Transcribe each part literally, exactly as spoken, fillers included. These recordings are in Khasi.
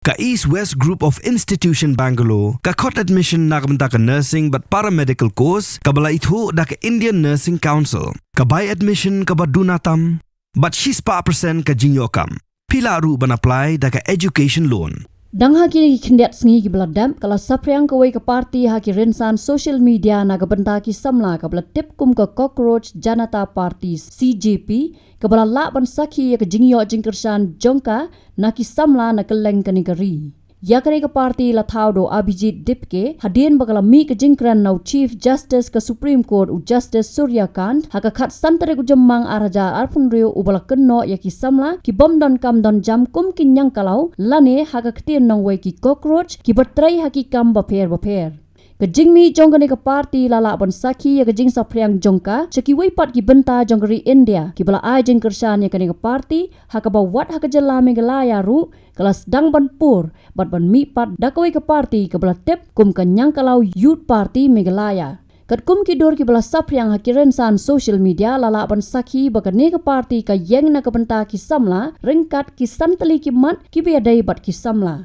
Ka East West Group of Institution Bangalore ka khot admission na ka bynta ka nursing bad paramedical course kaba la ithuh da ka Indian Nursing Council. Ka bai admission kaba duna tam bad shispah percent ka jingïoh kam. Phi lah ruh ban apply da ka education loan. Dang ha kine ki khyndiat sngi kiba la dep, ka la saphriang kawei ka party ha ki rynsan social media na ka bynta ki samla kaba la tip kum ka Cockroach Janata Party, C J P, kaba la lah ban sakhi ïa ka jingïoh jingkyrshan jong ka na ki samla na kylleng kane ka ri. Ïa kane ka party la thaw da u Abhijit Dipke hadien ba ka la mih ka jingkren na u Chief Justice ka Supreme Court, u Justice Surya Kant, ha ka khatsan tarik u Jymmang arhajar arphew hynriew, uba la kynnoh ïa ki samla ki bym don kam don jam kum ki ñiangkalaw lane ha ka ktien nongwei ki cockroach kiba trei ha ki kam bapher bapher. Ka jingmih jong kane ka party la lah ban sakhi ïa ka jingsaphriang jong ka sha kiwei pat ki bynta jong ka ri India kiba la ai jingkyrshan ïa kane ka party, ha kaba wat ha ka jylla Meghalaya ruh ka la sdang ban pur bad ban mih pat da kawei ka party kaba la tip kum ka Ñiangkalaw Youth Party Meghalaya. Katkum ki dur kiba la saphriang ha ki rynsan social media, la lah ban sakhi ba kane ka party ka ïeng na ka bynta ki samla ryngkat ki san tylli ki mat kiba ïadei bad ki samla.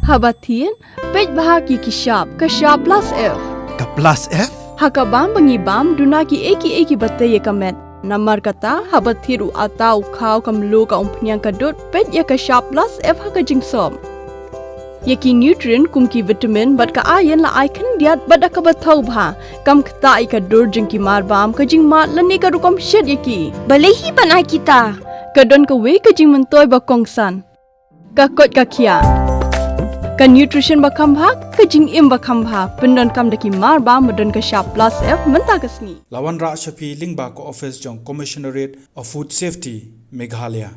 Haba thied, peit bha ki ki shap, ka shap plus F. Ka plus F? Ha ka bam ba ngi bam, duna ki ei ki ei kiba tei ïa ka met. Namar kata, haba thied u atta u khaw ka mluh ka umphniang ka dud, peit ïa ka shap plus F ha ka jingsop. Ïa ki nutrient kum ki vitamin bad ka iron la ai khyndiat bad da kaba thaw bha. Kam ktah ïa ka dur jong ki mar bam, ka jingmad lane ka rukom shet ïa ki. Balei hi ban ai kita? Ka don kawei ka jingmyntoi ba kongsan. Ka koit ka khiah. Ka nutrition ba kham bha, ka jingim ba kham bha. Pyndonkam da ki mar bam ba don ka shap plus F mynta ka sngi. La wanrah sha phi lyngba ka office jong Commissionerate of Food Safety, Meghalaya.